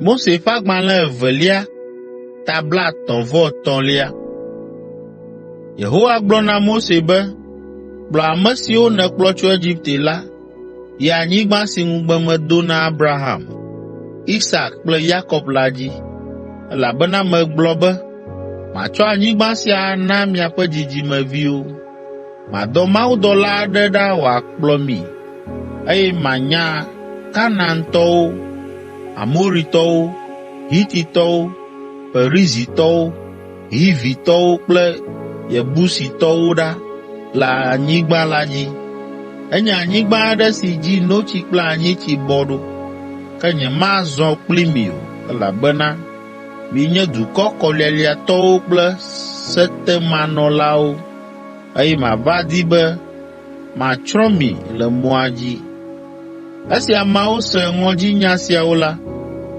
Mose ƒe Agbalẽ Evelia ta 33. Yehowa gblɔ na Mose be, “Kplɔ ame siwo nèkplɔ tso Egipte la yi anyigba si ŋugbe medo na Abraham, Isak kple Yakob la dzi, elabena megblɔ be, ‘Matsɔ anyigba sia ana miaƒe dzidzimeviwo.’ Madɔ mawudɔla aɖe ɖa wòakplɔ mi, eye manya Kanaantɔwo, Amoritɔwo, Hititɔwo, Perizitɔwo, Hivitɔwo kple Yebusitɔwo ɖa le anyigba la dzi. Enye anyigba aɖe si dzi notsi kple anyitsi bɔ ɖo. Ke nyemazɔ kpli mi o, elabena mienye dukɔ kɔlialiatɔwo kple setemanɔlawo, eye mava di be matsrɔ̃ mi le mɔa dzi.” Esi ameawo se ŋɔdzinya siawo la,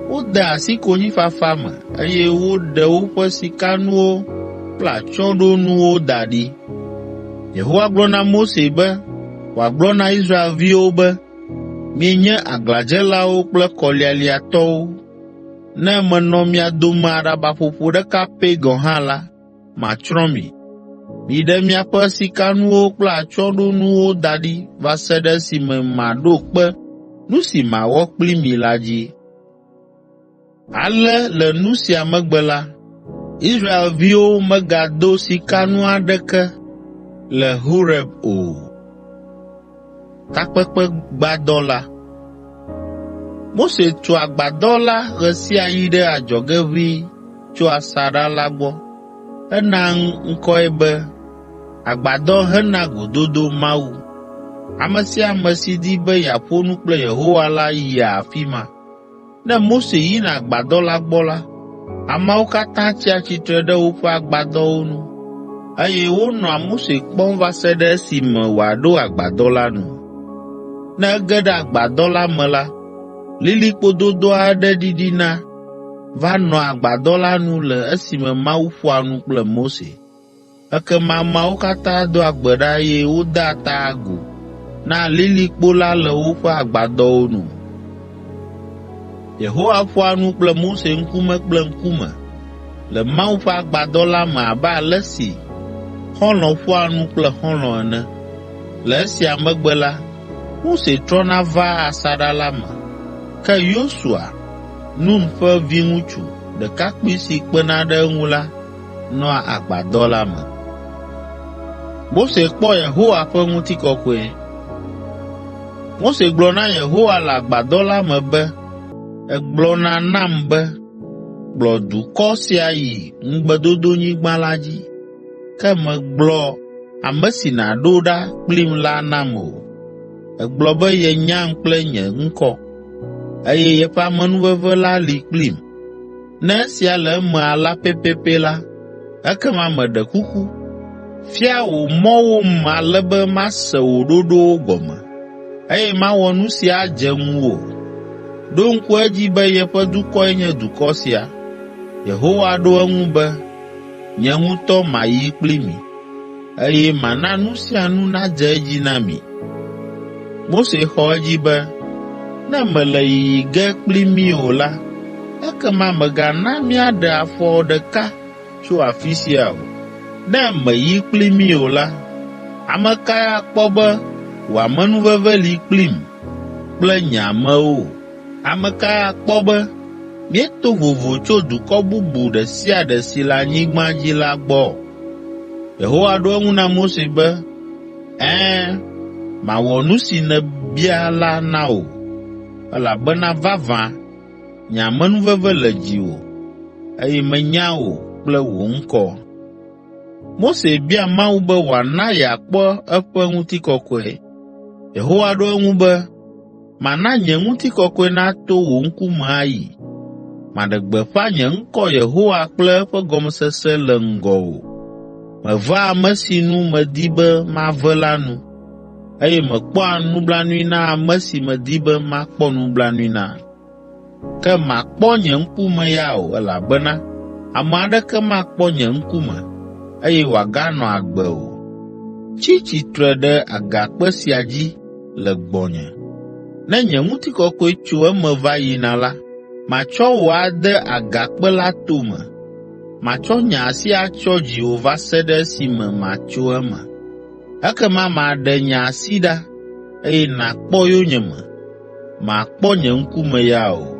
wode asi konyifafa me, eye woɖe woƒe sikanuwo kple atsyɔ̃ɖonuwo da ɖi. Yehowa gblɔ na Mose be wòagblɔ na Israelviwo be, “Mienye aglãdzelawo kple kɔlialiatɔwo. Ne menɔ mia dome aɖabaƒoƒo ɖeka pɛ gɔ̃ hã la, matsrɔ̃ mi. Miɖe miaƒe sikanuwo kple atsyɔ̃ɖonuwo da ɖi va se ɖe esime maɖo kpe nu si mawɔ kpli mi la dzi.” Ale le nu sia megbe la, Israelviwo megado sikanu aɖeke le Horeb o. Mose tu agbadɔ la ɣe sia ɣi ɖe adzɔge ʋĩi tso asaɖa la gbɔ. Ena ŋkɔe be “Agbadɔ hena gododo Mawu.” Ame sia ame si di be yeaƒo nu kple Yehowa la yia afi ma. Ne Mose yina agbadɔ la gbɔ la, ameawo katã tsia tsitre ɖe woƒe agbadɔwo nu, eye wonɔa Mose kpɔm va se ɖe esime wòaɖo agbadɔ la nu. Ne ege ɖe agbadɔ la me la, lilikpo dodo aɖe ɖiɖina va nɔa agbadɔ la nu le esime Mawu ƒoa nu kple Mose. Ekema ameawo katã doa gbe ɖa eye wodea ta agu na lilikpo la le woƒe agbadɔwo nu. Yehowa ƒoa nu kple Mose ŋkume kple ŋkume le Mawu ƒe agbadɔ la me abe ale si xɔlɔ̃ ƒoa nu kple xɔlɔ̃ ene. Le esia megbe la, Mose trɔna vaa asaɖa la me. Ke Yosua, Nun ƒe viŋutsu, ɖekakpui si kpena ɖe eŋu la, nɔa agbadɔ la me. Mose gblɔ na Yehowa le agbadɔ la me be, “Ègblɔna nam be, ‘Kplɔ dukɔ sia yi ŋugbedodonyigba la dzi,’ ke mègblɔ ame si nàɖo ɖa kplim la nam o. Ègblɔ be yenyam kple nye ŋkɔ, eye yeƒe amenuveve la li kplim. Ne esia le eme alea pɛpɛpɛ la, ekema meɖe kuku, fia wò mɔwom ale be mase wò ɖoɖowo gɔme, eye mawɔ nu si adze ŋuwò. Ɖo ŋku edzi be yeƒe dukɔe nye dukɔ sia.” Yehowa ɖo eŋu be, “Nye ŋutɔ mayi kpli mi, eye mana nu sia nu nadze edzi na mi.” Mose xɔ edzi be, “Ne mèle yiyi ge kpli mí o la, ekema mègana míaɖe afɔ ɖeka tso afi sia o. Ne mèyi kpli mí o la, ame kae akpɔ be wò amenuveve li kplim kple nye amewo? Ame kae akpɔ be míeto vovo tso dukɔ bubu ɖe sia ɖe si le anyigba dzi la gbɔ?” Yehowa ɖo eŋu na Mose be, “Ɛ̃, mawɔ nu si nèbia la na wò, elabena vavã, nye amenuveve le dziwò, eye menya wò kple wò ŋkɔ.” Mose bia Mawu be wòana yeakpɔ eƒe ŋutikɔkɔe. Yehowa ɖo eŋu be, “Mana nye ŋutikɔkɔe nato wò ŋkume ayi. Maɖe gbeƒã nye ŋkɔ Yehowa kple eƒe gɔmesese le ŋgɔwò. Mevea ame si nu medi be mave la nu, eye mekpɔa nublanui na ame si medi be makpɔ nublanui na. Ke màkpɔ nye ŋkume ya o, elabena ame aɖeke makpɔ nye ŋkume, eye wòaganɔ agbe o. Tsi tsitre ɖe agakpe sia dzi le gbɔnye. Ne nye ŋutikɔkɔe tso eme va yina la, Matsɔ wò ade agakpe la tome. Matsɔ nye asi atsyɔ dziwò va se ɖe esime matso eme. Ekema maɖe nye asi ɖa, eye nàkpɔ yonyeme; màkpɔ nye ŋkume ya o.”